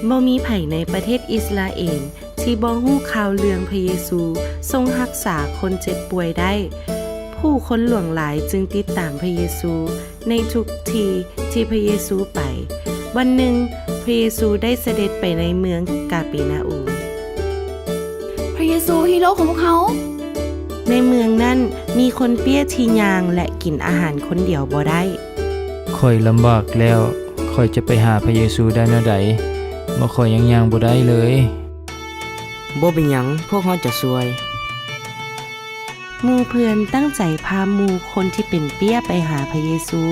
ບໍ່ມີໃຜໃນປະເທດອິດສະຣາເອນທີ່ບໍ່ຮູ້ຂ່າວເລື່ອງພະເຢຊູຊົງຮັກສາຄົນເຈັບປ່ວຍໄດ້. ຜູ້ຄົນຫຼວງຫຼາຍຈຶ່ງຕິດຕາມພະເຢຊູໃນທຸກທີ່ທີ່ພະເຢຊູໄປ. ວັນໜຶ່ງ, ພະເຢຊູໄດ້ສະເດັດໄປໃນເມືອງກາເປນາອູມ. ພະເຢຊູ ຮີໂຣຂອງພວກເຮົາ. ໃນເມືອງນັ້ນມີຄົນເປ້ຍທີ່ຍ່າງ ແລະ ກິນອາຫານຄົນດຽວບໍ່ໄດ້. ຂ້ອຍລຳບາກແລ້ວ, ຂ້ອຍຈະໄປຫາພະເຢຊູໄດ້ແນວໃດ? ເພາະຂ້ອຍຍັງຍ່າງບໍ່ໄດ້ເລີຍ. ບໍ່ເປັນຫຍັງ, ພວກເຮົາຈະຊ່ວຍ. ໝູ່ເພື່ອນຕັ້ງໃຈພາໝູ່ຄົນທີ່ເປັນເປ້ຍໄປຫາພະເຢຊູ.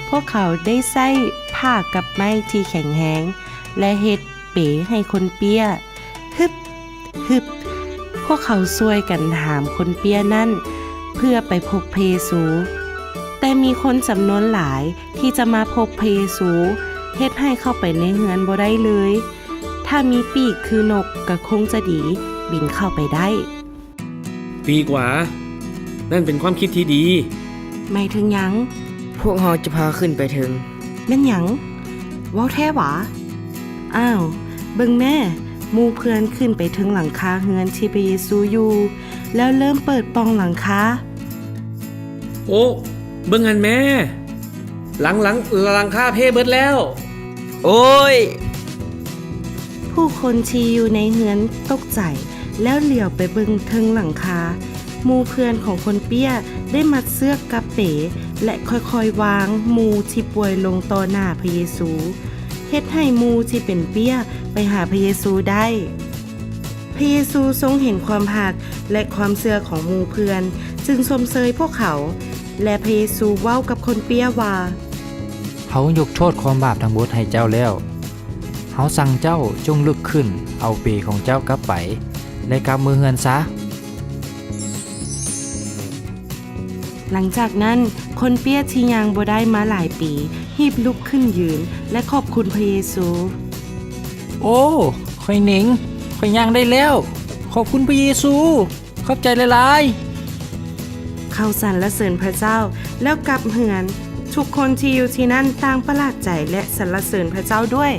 ພວກເຂົາໄດ້ໃຊ້ຜ້າກັບໄມ້ທີ່ແຂງແຮງ ແລະ ເຮັດເປໃຫ້ຄົນເປ້ຍ. ຮຶບ! ຮຶບ! ພວກເຂົາຊ່ວຍກັນຫາມຄົນເປ້ຍນັ້ນເພື່ອໄປພົບພະເຢຊູ. ແຕ່ມີຄົນຈຳນວນຫຼາຍທີ່ຈະມາພົບພະເຢຊູ ເຮັດໃຫ້ເຂົ້າໄປໃນເຮືອນບໍ່ໄດ້ເລີຍ. ຖ້າມີປີກຄືນົກກໍຄົງຈະດີ ບິນເຂົ້າໄປໄດ້. ດີກວ່າ. ນັ້ນເປັນຄວາມຄິດທີ່ດີ. ໝາຍເຖິງຫຍັງ? ພວກເຮົາຈະພາຂຶ້ນໄປເທິງ. ແມ່ນຫຍັງ? ເວົ້າແທ້ຫວາ? ອ້າວ, ເບິ່ງແມ້, ໝູ່ເພື່ອນຂຶ້ນໄປເທິງຫຼັງຄາເຮືອນທີ່ພະເຢຊູຢູ່ ແລ້ວເລີ່ມເປີດປ່ອງຫຼັງຄາ. ໂອ້, ເບິ່ງຫັ້ນແມ້, ຫຼັງ, ຫຼັງ, ຫຼັງຄາເພເບິດແລ້ວ. ໂອ້ຍ! ຜູ້ຄົນທີ່ຢູ່ໃນເຮືອນຕົກໃຈ ແລ້ວຫຼຽວໄປເບິ່ງເທິງຫຼັງຄາ. ໝູ່ເພື່ອນຂອງຄົນເປ້ຍໄດ້ມັດເຊືອກກັບເປ ແລະ ຄ່ອຍໆວາງໝູ່ທີ່ປ່ວຍລົງຕໍ່ໜ້າພະເຢຊູ, ເຮັດໃຫ້ໝູ່ທີ່ເປັນເປ້ຍໄປຫາພະເຢຊູໄດ້. ພະເຢຊູຊົງເຫັນຄວາມຮັກ ແລະ ຄວາມເຊື່ອຂອງໝູ່ເພື່ອນ, ຈຶ່ງຊົມເຊີຍພວກເຂົາ. ແລະ ພະເຢຊູເວົ້າກັບຄົນເປ້ຍວ່າ, ເຮົາຍົກໂທດຄວາມບາບທັງໝົດໃຫ້ເຈົ້າແລ້ວ. ເຮົາສັ່ງເຈົ້າຈົ່ງລຸກຂຶ້ນເອົາເປຂອງເຈົ້າກັບໄປ ແລະ ກັບເມືອເຮືອນຊະ. ຫຼັງຈາກນັ້ນ, ຄົນເປ້ຍທີ່ຍ່າງບໍ່ໄດ້ມາຫຼາຍປີ ຮີບລຸກຂຶ້ນຢືນ ແລະ ຂອບຄຸນພະເຢຊູ. ໂອ້, ຂ້ອຍເໜັງ, ຂ້ອຍຍ່າງໄດ້ແລ້ວ. ຂອບຄຸນພະເຢຊູ. ຂອບໃຈຫຼາຍໆ. ເຂົາສັນລະເສີນພະເຈົ້າ ແລ້ວກັບເຮືອນ. ທຸກຄົນທີ່ຢູ່ທີ່ນັ້ນຕ່າງປະຫຼາດໃຈ ແລະ ສັນລະເສີນພະເຈົ້າດ້ວຍ.